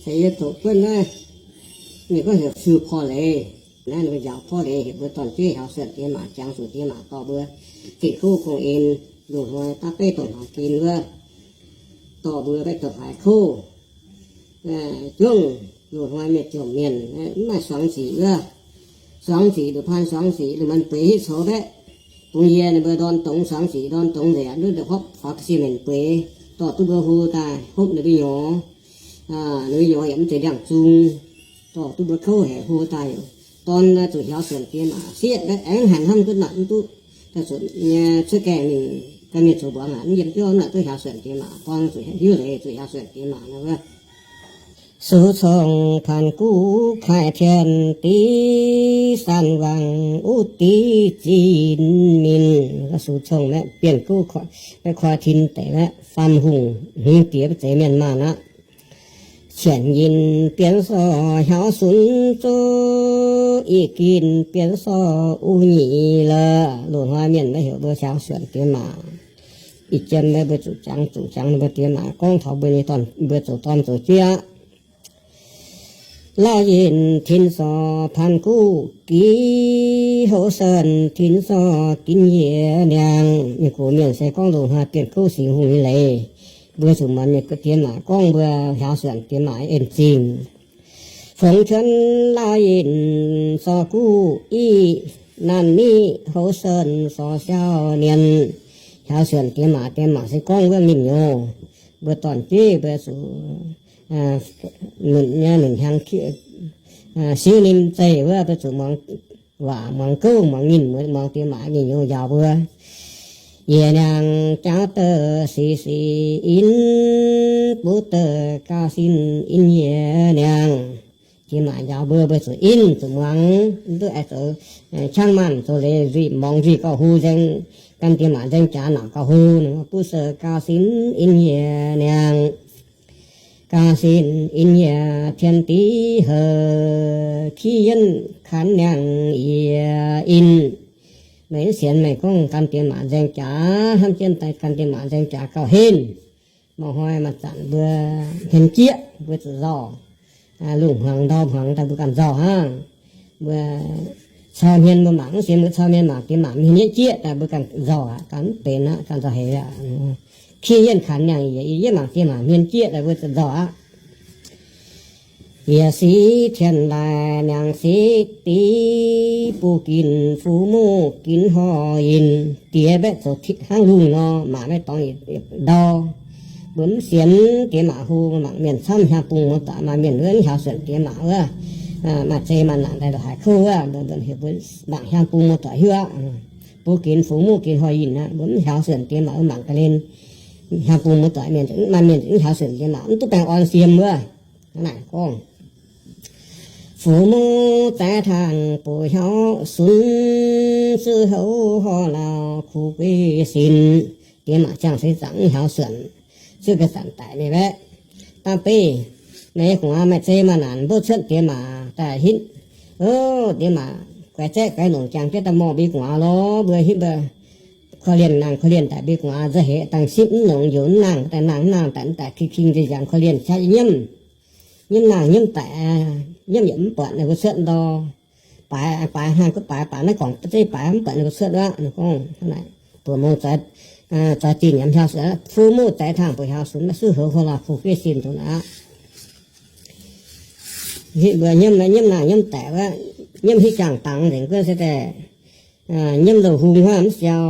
Se yie zoqc buonv naaiv, ninh gorngv heuc siu porv leiz. Naaiv ninh mbuo njaaux porv leiz heuc mbuo dorn-jueiv hiaaux suonc diex maac, jangx zuqc diex maac dorh mbuo zinh kuv gong-en, lungh hnoi daav beiv dongh haaix gen wuov, dorh mbuo baeqv dongh haaix kouv. Jungv lungh hnoi mienh jomc mienh mv maaih suangx ziqc wuov. Suangx ziqc, nduqc paan suangx ziqc, lungh muonz bueix hitv coux baeqv. Bungx yie ninh mbuo ndorn dongz suangx ziqc, ndorn dongz nzengc, nduqv ndorm hopv faaux ga'sie mienh bueix, dorh duqv mbuo hlo daaih hopv ninh mbuo nyorx. Ninh mbuo nyorx yaac mv zeiz ndiangx-zung, dorh duqv mbuo kouv haic, hlo daaih dorn zuqc hiaaux suonc diex maac sieqv, aengx hanc hnamv duqv nor mv duqv, daaih zuqc nyei cuotv gaengh mingh gan mienh zoux mbuangz aqv, mv yiem biauv mv nor duqv hiaaux suonc diex maac, dorn zuqc hiuv leiz zuqc hiaaux suonc diex maac nor wuov. Sux cong Paan Guv kaaix tien div, San Wangc uv div zinh minc. Sux cong aeqv, Bienh Guv, aeqv, koi tin deic aeqv, Faam Hungh hmz diex mv zeiz mienh maanh aqv. Qienx yinh bienx sorc hiaaux sunx zuqv, ih ginh bienx sorc uv nyic lorqc. Loz-hnoi mienh maiv heuc mbuo hiaaux suonc diex maac. Ih jiem mbuo zuqc jangx, zuqc jangx mbuo diex maac gorngv taux mbuo nyei dorn, mbuo zoux dorn zoux jueiv aqv. Lauh yinh tin sorc Paan Guv gix, houv sen tin sorc ginv yiez niangx. Mienh gox mienh se gorngv loz-hnoi Bienh Guv Singx Hungh nyei leiz, mbuo zuqc muonz mienh diex maac gorngv mbuo hiaaux suonc diex maac en zingh. Fongx cuonv lauh yinh sorc guv, ih nanc niv houv sen sorc siau nienx. Hiaaux suonc diex maac, diex maac se gorngv wuov mienh nyouz. Mbuo dorn-jueiv mbuo zuqc nunc nyei nunc hnyangx siuv ninh zeih wuov, mbuo zuqc muangx waac, muangx gouv, muangx ninh, muangx diex maac mienh nyouz njaaux mbuo. Yiez niangx jaauv douh sic sic in, buv douh gauh sin in yiez niangx. Diex maac njaaux mbuo, mbuo zuqc in zuqc muangx, mv duqv aengx zoux qangv maanh zoux leiz nzuih morngx nzuih gauh hlo nzengc, gan diex maac nzaeng jaax naaic gauh hlo. Buv douh gauh sin in yiez niangx. Gauh sin in yiez tien div houc, ki yienv kanx niangx yiez in. Meih mv sienx meih gorngv gan diex maac nzaeng jaax, hnamv jienv daaih gan diex maac nzaeng jaax gauh henv. Mouc hnoi maaih zanc mbuo hmien jieqv mbuo zuqc nzauh. Lungh hmuangx ndau hmuangx daaih mbuo ganh nzauh hnangv. Mbuo cau hmien mbuo mangc mv sienx, mbuo cau hmien mangc diex maac hmien jieqv daaih mbuo ganh nzauh aqv, ganh mv benx aqv, ganh nzauh heix aqv. Ki yienv kanx niangx yiez, yietv mangc diex maac hmien jieqv daaih mbuo zuqc nzauh aqv. Yiez sic tien laaix niangx sic div, buv ginc fuv muv ginc horh yinh. Diex mbaeqc zoux hnangv lungh nor, maac mbaeqc dorngx yietc ndau. Mbuo mv sienx diex maac hlo, mangc mienh camv hnyangx bung muoz-doic, maaih mienh wuov mv hiaaux suonc diex maac wuov, maaih zei maaih naanc daaih ndongc haaix kouv wuov, mbuo heuc mbuo mangc hnyangx bung muoz-doic hiuv aqv. Buv ginc fuv muv ginc horh yinh aqv, mbuo mv hiaaux suonc diex maac wuov, mangc ga'hlen hnyangx bung muoz-doic mienh, maaih mienh mv hiaaux suonc diex maac mv duqv baengh orn siem wuov. Naaic gorngv fuv muv zaix tangh buoz hiauv sunx, zuqc houv horh lauh kuv gueiv sin. Diex maac ziangh seix zaangc mv hiaaux suonc, zuqc ga'zanc daic ninh mbaeqc. Da'beiv, meih gu'nguaaz maaih zei maaih naanc mbuov cuotv diex maac daaih hitv. O, diex maac guaix zaeqv guaix longc jangx jienv daaih morh mbuo gu'nguaaz lorz mbuo hitv mbuo korv-lienh naang korv-lienh daic mbuo gu'nguaaz nzauh heix dangh sipv mv longx, njoux mv naang daaih, naang mv naang daic, mv daic king king nzengc, jangx korv-lienh qaqv nyiemv. Nyiemv naang nyiemv daic, nyiemv yaac mv buatc ninh mbuo cuotv ndau. Baaix baaix hnangv guv baaix baaix naaiv gorngv zeiv baaix mv buatc ninh mbuo cuotv aqv. Ninh gorngv naaic, buoz mong zoix zinh yaac mv hiaaux suonc, fuv muv zaix tangh buoz hiauv sunx, zuqc houv horh lauh kuv gueiv sin dongh naaiv. Hitv mbuo nyiemv, nyiemv naang nyiemv daic wuov, nyiemv hitv jangx dangx nzengc guov se daaih, nyiemv loz-hung hnangv mv siau.